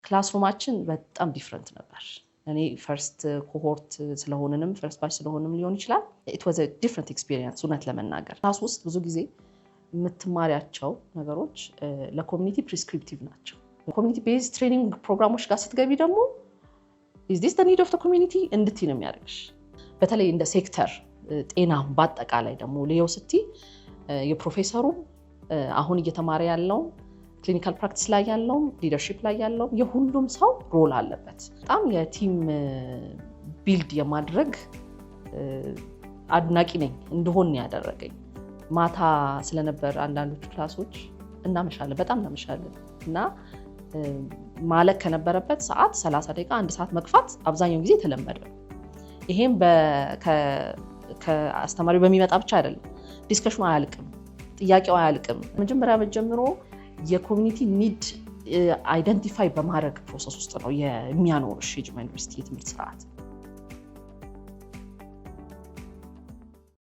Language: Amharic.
Classroom ኣችን በጣም different ነበር። እኔ first cohort ስለሆንንም first batch ስለሆንም ሊሆን ይችላል። It was a different experience። እውነት ለመናገር class ውስጥ ብዙ ጊዜ የምትማሪያቸው ነገሮች ለ community prescriptive ናቸው። Community based training ፕሮግራሞች ጋር ስትገቢ ደግሞ "Is this the need of the community?" እንድትይ ነው የሚያደርግሽ። በተለይ እንደ ሴክተር ጤና በአጠቃላይ ደግሞ ልየው ስትይ የፕሮፌሰሩም፣ አሁን እየተማረ ያለውም፣ clinical practice ላይ ያለውም፣ leadership ላይ ያለውም የሁሉም ሰው role አለበት። በጣም የ team build የማድረግ አድናቂ ነኝ እንደሆን ያደረገኝ ማታ ስለነበር አንዳንዶቹ class ኦች እናመሻለን፣ በጣም እናመሻለን እና ማለቅ ከነበረበት ሰዓት 30 ደቂቃ፣ አንድ ሰዓት መግፋት አብዛኛውን ጊዜ የተለመደ ነው። ይሄም ከአስተማሪው በሚመጣ ብቻ አይደለም። Discussion ኑ አያልቅም፣ ጥያቄው አያልቅም። መጀመሪያ ዓመት ጀምሮ የ community need identify በማድረግ process ውስጥ ነው የሚያኖርሽ የጅማ ዩኒቨርሲቲ የትምህርት ስርዓት።